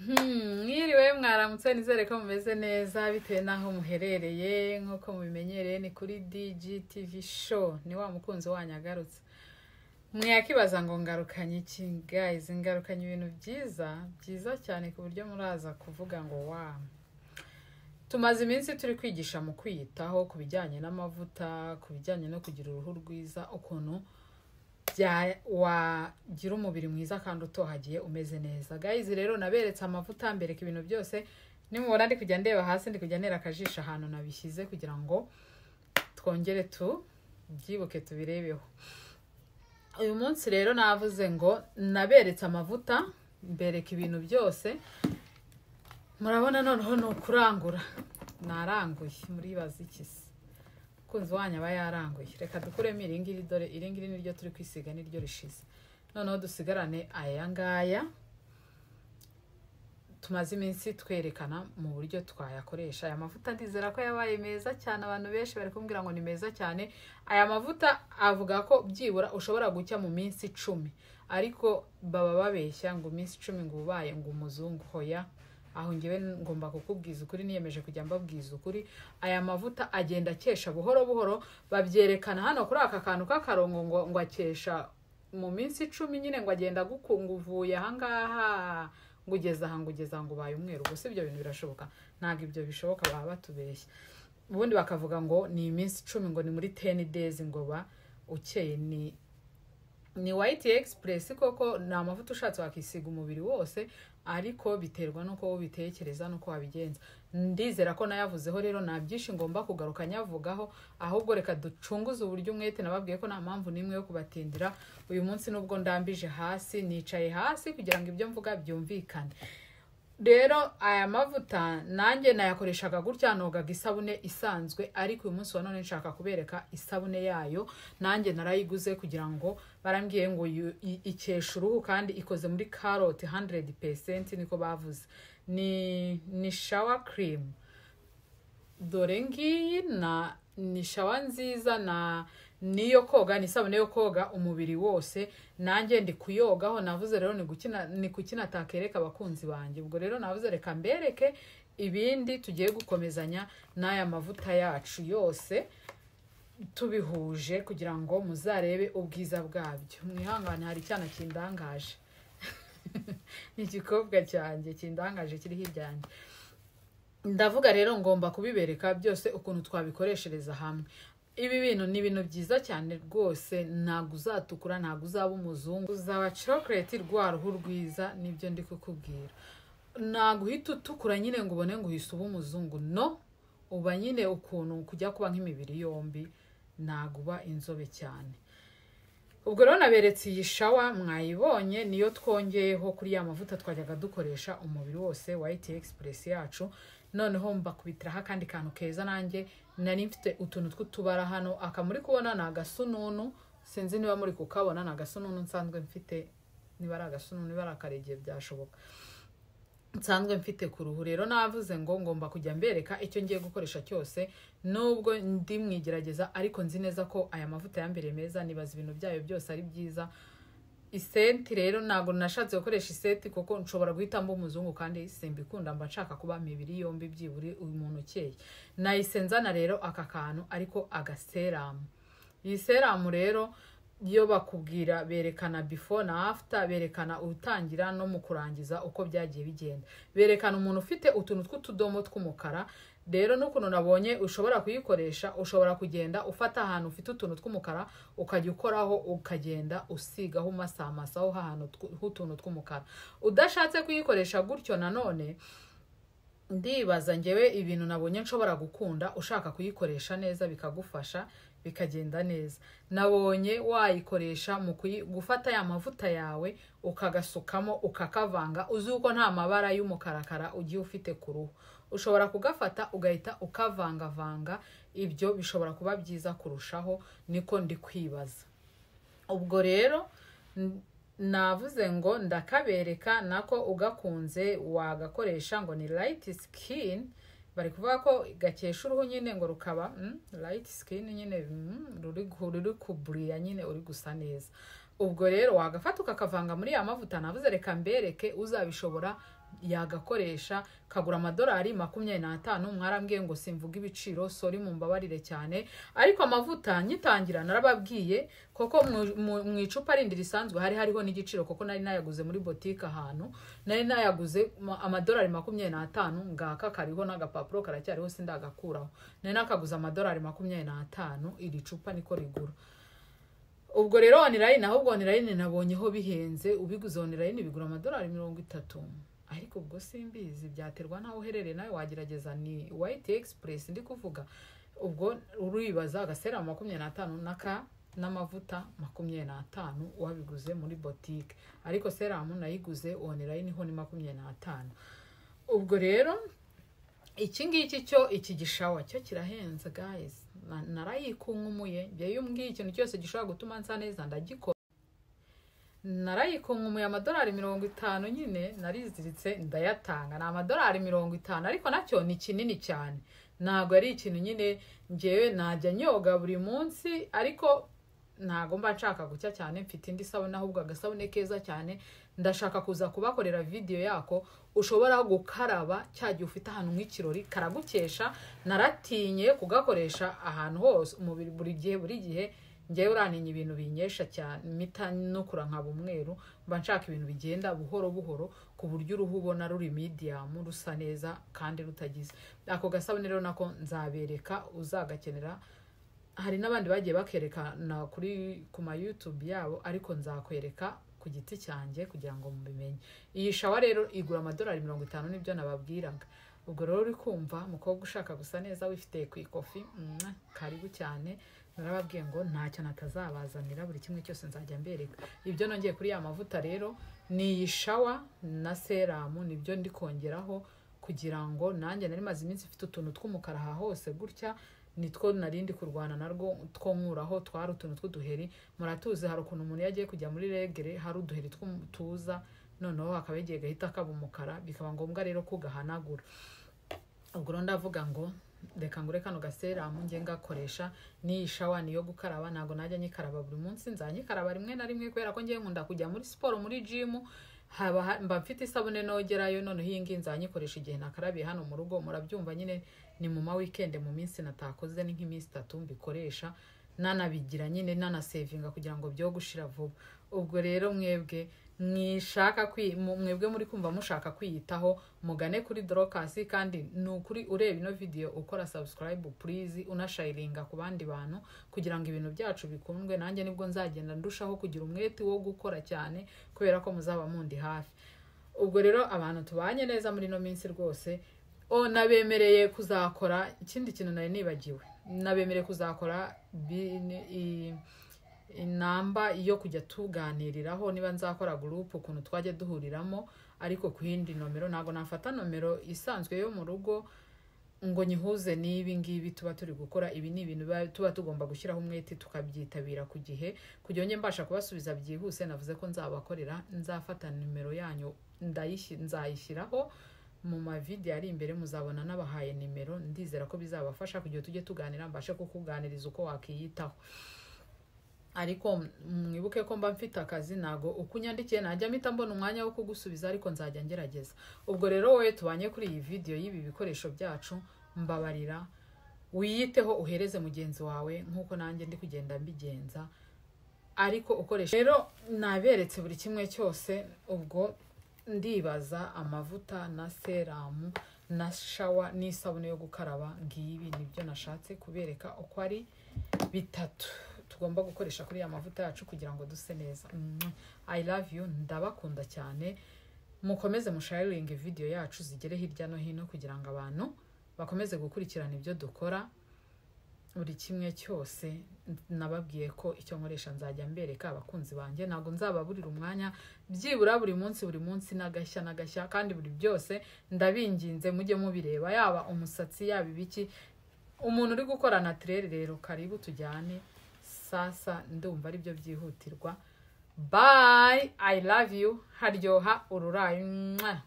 Mwiriwe, mwaramutse, nizere ko mumeze neza bitewe n'aho muherereye. Nk'uko mubimenyereye, ni kuri DGTV Show, ni wa mukunzi wanyu agarutse. Mwakibaza ngo ngarukanye iki? Guys, ngarukanye ibintu byiza byiza cyane ku buryo muraza kuvuga ngo wa. Tumaze iminsi turi kwigisha mu kwiyitaho ku bijyanye n'amavuta, ku bijyanye no kugira uruhu rwiza, ukuntu wagira umubiri mwiza kandi utohagiye, umeze neza. Guys, rero naberetse amavuta, mbereka ibintu byose. Nimubona ndi kujya ndeba hasi, ndi kujya ntera akajisho ahantu nabishyize kugira ngo twongere tubyibuke, tubirebeho. Uyu munsi rero navuze ngo naberetse amavuta, mbereka ibintu byose, murabona noneho ni ukurangura. Naranguye, muribaza iki se? Umukunzi wanyu aba yaranguye. Reka dukuremo iri ngiri, dore iri ngiri niryo turi kwisiga, niryo rishize. Noneho dusigarane aya ngaya tumaze iminsi twerekana mu buryo twayakoresha. Aya mavuta ndizera ko yabaye meza cyane, abantu benshi bari kumbwira ngo ni meza cyane. Aya mavuta avuga ko byibura ushobora gucya mu minsi 10, ariko baba babeshya ngo iminsi 10 ngo ubaye ngo umuzungu. Hoya, aho ngewe ngomba kukubwiza ukuri, niyemeje kujya mbabwiza ukuri. Aya mavuta agenda akesha buhoro buhoro, babyerekana hano kuri aka kantu k'akarongo ngo akesha mu minsi 10 nyine, ngo agenda agukunga uvuye ahangaha ngo ugeze aha, ngo ugeze aha, ngo ubaye umweru. Gusa ibyo bintu birashoboka? Ntabwo ibyo bishoboka, baba batubeshya. Ubundi bakavuga ngo ni iminsi 10, ngo ni muri 10 days ngo ba ukeye. Ni White Express koko, ni amavuta ushatse wakisiga umubiri wose, ariko biterwa n'uko wowe ubitekereza n'uko wabigenza. Ndizera ko nayavuzeho rero, nta byinshi ngomba kugaruka nyavugaho, ahubwo reka ducunguze uburyo umwete. Nababwiye ko nta mpamvu n'imwe yo kubatindira uyu munsi, nubwo ndambije hasi, nicaye hasi kugira ngo ibyo mvuga byumvikane. Rero aya mavuta nanjye nayakoreshaga gutya, nogaga isabune isanzwe, ariko uyu munsi wa none nshaka kubereka isabune yayo. Nanjye narayiguze kugira ngo barambwiye ngo ikesha uruhu kandi ikoze muri karoti 100%, niko bavuze. Ni shower cream, dore ngiyi, na ni shower nziza, na niyo koga, ni isabune yo koga umubiri wose. Nanjye ndi kuyogaho. Navuze rero ni gukina, ni kukina atakereka abakunzi banjye. Ubwo rero navuze reka mbereke ibindi tugiye gukomezanya n'aya mavuta yacu yose tubihuje, kugira ngo muzarebe ubwiza bwabyo. Mwihangane, hari icyana kindangaje, ni igikobwa cyanjye kindangaje kiri hirya yanjye. Ndavuga rero ngomba kubibereka byose ukuntu twabikoreshereza hamwe. Ibi bintu ni ibintu byiza cyane rwose, ntabwo uzatukura, ntabwo uzaba umuzungu, uzaba chocolate, rwa ruhu rwiza. Nibyo ndi kukubwira, ntabwo uhita utukura nyine ngo ubone ngo uhise uba umuzungu. No uba nyine ukuntu kujya kuba nk'imibiri yombi, ntabwo uba inzobe cyane. Ubwo rero naberetse iyi shower, mwayibonye, niyo twongeyeho kuri ya mavuta twajyaga dukoresha umubiri wose, White Express yacu. Noneho mbakubitiraho akandi kantu keza. Nanjye nari mfite utuntu tw'utubara hano, aka muri kubona ni agasununu, sinzi niba muri kukabona, ni agasununu nsanzwe mfite, niba ari agasununu, niba ari akaregeye, byashoboka, nsanzwe mfite ku ruhu. Rero navuze ngo ngomba kujya mbereka icyo ngiye gukoresha cyose, nubwo ndi mwigerageza, ariko nzi neza ko aya mavuta yambereye meza, nibaza ibintu byayo byose ari byiza. Isenti rero ntabwo nashatse gukoresha isenti kuko nshobora guhita mba umuzungu kandi simbikunda, mba nshaka kuba imibiri yombi, byiburi uyu muntu ukeye. Nahise nzana rero aka kantu, ariko agaserum. Iyi serum rero iyo bakubwira, berekana before na after, berekana utangira no mu kurangiza uko byagiye bigenda, berekana umuntu ufite utuntu tw'utudomo tw'umukara. Rero n'ukuntu nabonye ushobora kuyikoresha, ushobora kugenda ufata ahantu ufite utuntu tw'umukara, ukajya ukoraho, ukagenda usigaho, umasamasaho ahantu h'utuntu tw'umukara. Udashatse kuyikoresha gutyo nanone, ndibaza ngewe ibintu nabonye nshobora gukunda, ushaka kuyikoresha neza bikagufasha bikagenda neza, nabonye wayikoresha mu gufata ya mavuta yawe ukagasukamo, ukakavanga, uzi uko nta mabara y'umukarakara ugiye ufite ku ruhu, ushobora kugafata ugahita ukavangavanga. Ibyo bishobora kuba byiza kurushaho, niko ndi kwibaza. Ubwo rero navuze ngo ndakabereka nako, ugakunze wagakoresha. Ngo ni light skin, bari kuvuga ko gakesha uruhu nyine ngo rukaba light skin nyine, ruri kuburiya nyine, uri gusa neza. Ubwo rero wagafata ukakavanga muri ya mavuta. Navuze reka mbereke, uzabishobora. Yagakoresha kagura amadolari 25. Mwarambwiye ngo simvuga ibiciro, sorry, mumbabarire cyane. Ariko amavuta nyitangira narababwiye koko mu icupa rindi risanzwe hari hariho n'igiciro, koko nari nayaguze muri botike ahantu nari nayaguze amadolari 25. Ngaka kariho n'agapapuro karacyariho, sindagakuraho. Nari nakaguze amadolari 25, iri cupa niko rigura. Ubwo rero online, ahubwo online nabonyeho bihenze, ubiguze online bigura amadolari 30, ariko ubwo simbizi, byaterwa n'aho uherereye. Nawe wagerageza, ni White Express ndi kuvuga. Ubwo uribaza aga serum 25 n'aka n'amavuta 25 wabiguze muri botike, ariko serum nayiguze online ho ni 25. Ubwo rero iki ngiki cyo, iki gi shower cyo kirahenze guys. Narayikunkumuye njye. Iyo umbwiye ikintu cyose gishobora gutuma nsa neza ndagikora. Narayikunkumuye amadolari 50 nyine, nariziritse ndayatanga, ni amadolari 50, ariko nacyo ni kinini cyane. Ntabwo ari ikintu nyine ngewe najya nyoga buri munsi, ariko ntabwo mba nshaka gucya cyane. Mfite indi sabune, ahubwo agasabune keza cyane, ndashaka kuza kubakorera video yako, ushobora gukaraba cya gihe ufite ahantu nk'ikirori, karagukesha. Naratinye kugakoresha ahantu hose umubiri buri gihe buri gihe. Ngewe uraninya ibintu binyesha cyane, mpita nukura nkaba umweru. Mba nshaka ibintu bigenda buhoro buhoro, ku buryo uruhu ubona ruri medium, rusa neza kandi rutagize. Ako gasabune rero nako nzabereka, uzagakenera. Hari n'abandi bagiye bakerekana kuri ku ma YouTube yabo, ariko nzakwereka ku giti cyanjye kugira ngo mubimenye. Iyi shower rero igura amadolari 50, nibyo nababwiraga. Ubwo rero uri kumva, mukobwa ushaka gusa neza wifite ku ikofi, mwah, karibu cyane. Narababwiye ngo ntacyo natazabazanira, buri kimwe cyose nzajya mbereka. Ibyo nongeye kuri ya mavuta rero ni iyi shower na serum, nibyo ndi kongeraho kugira ngo nanjye nari maze iminsi mfite utuntu tw'umukara aha hose gutya, nitwo narindi kurwana narwo two nkuraho. Twari utuntu tw'uduheri, muratuzi. Hari ukuntu umuntu iyo agiye kujya muri règles hari uduheri tuza, noneho hakaba igihe gahita kaba umukara, bikaba ngombwa rero kugahanagura. Ubwo rero ndavuga ngo reka ngure kano ga serum njye ngakoresha, n'iyi shower niyo gukaraba. Ntabwo najya nyikaraba buri munsi, nzanyikaraba rimwe na rimwe, kubera ko ngiye nkunda kujya muri siporo, muri gym haba mba mfite isabune nogerayo. Noneho iyi ngiyi nzanyikoresha igihe nakarabiye hano mu rugo, murabyumva nyine, ni mu ma weekend, mu minsi natakoze, ni nk'iminsi 3 mbikoresha, nanabigira nyine nanasevinga kugira ngo byo gushira vuba. Ubwo rero mwebwe mwishaka mwebwe muri kumva mushaka kwiyitaho, mugane kuri Dorcas. Kandi ni ukuri, ureba ino video ukora subscribe please, unasharinga ku bandi bantu kugira ngo ibintu byacu bikundwe. Nanjye nibwo nzagenda ndushaho kugira umwete wo gukora cyane, kubera ko muzaba mundi hafi. Ubwo rero abantu tubanye neza muri ino minsi rwose, o nabemereye kuzakora ikindi kintu nari nibagiwe, nabemereye kuzakora inamba yo kujya tuganiriraho, niba nzakora group ukuntu twajya duhuriramo, ariko ku yindi nomero. Ntabwo nafata nomero isanzwe yo mu rugo ngo nyihuze n'ibi ngibi tuba turi gukora. Ibi ni ibintu tuba tugomba gushyiraho umwete, tukabyitabira ku gihe kugira ngo njye mbasha kubasubiza byihuse. Navuze ko nzabakorera, nzafata nimero yanyu nzayishyiraho mu ma video ari imbere, muzabona nabahaye nimero. Ndizera ko bizabafasha kugira ngo tujye tuganira, mbashe kukuganiriza uko wakiyitaho. Ariko mwibuke ko mba mfite akazi, ntago uko unyandikiye najya mpita mbona umwanya wo kugusubiza, ariko nzajya ngerageza. Ubwo rero wowe tubanye kuri iyi video y'ibi bikoresho byacu, mbabarira wiyiteho, uhereze mugenzi wawe nk'uko nanjye ndi kugenda mbigenza, ariko ukoresha. Rero naberetse buri kimwe cyose. Ubwo ndibaza amavuta na serum na shower n'isabune yo gukaraba, ngibi nibyo nashatse kubereka uko ari bitatu tugomba gukoresha kuri ya mavuta yacu kugira ngo duse neza. I love you, ndabakunda cyane. Mukomeze musharinge video yacu zigere hirya no hino kugira ngo abantu bakomeze gukurikirana ibyo dukora. Buri kimwe cyose nababwiye ko icyo nkoresha nzajya mbereka abakunzi banjye, ntabwo nzababurira umwanya, byibura buri munsi buri munsi n'agashya n'agashya. Kandi buri byose ndabinginze mujye mubireba, yaba umusatsi, yaba ibiki. Umuntu uri gukora naturel rero, karibu tujyane. Sasa ndumva aribyo byihutirwa. Bye, I love you. Haryoha ururayi. Mwah.